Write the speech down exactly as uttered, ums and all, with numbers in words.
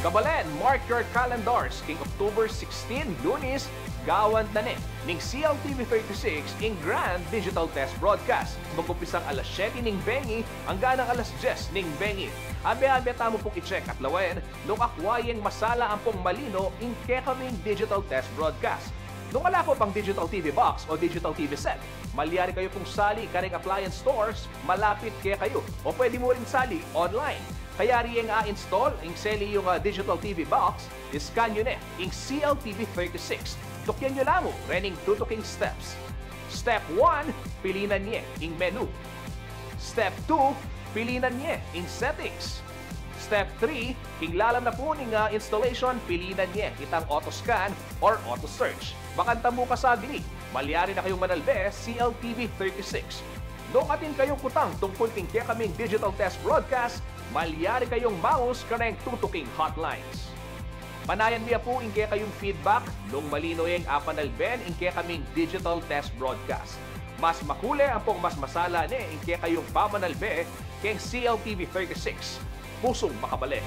Kabalen, mark your calendars, king October sixteen, Lunes, gawan na ne ning C L T V thirty-six ing Grand Digital Test Broadcast. Mag-umpisang alas siyete ning bengi anggang alas dyes ning bengi. Ambe-ambe tamu pung i-check at lawen nung akwa yeng masala ampong malino ing kekaming digital test broadcast. Nung ala ko pang digital T V box o digital T V set, malyari kayu pung sali kareng appliance stores malapit kekayu, o pwede mu ring sali online. Kayari yeng a-install ing seli yung, ah, digital T V box, i-scan yu ne ing C L T V thirty-six. Tukyan yu la mu rening tutuking steps. Step one, pilinan ye ing menu. Step two, pilinan ye ing settings. Step three, king lalam na pu ning, ah, installation, pilinan ye itang auto scan or auto search. Bakanta mu kasaglit, malyari na kayung manalbe C L T V thirty-six. Nung atin kayung kutang tungkul king kekaming digital test broadcast, malyari kayung maus kareng tutuking hotlines. Panayan mi ya pu ing kekayung feedback nung malino yeng apanalben ing kekaming digital test broadcast. Mas makule ampong mas masala ne ing kekayung pamanalbe keng C L T V thirty-six. Pusung makabalen.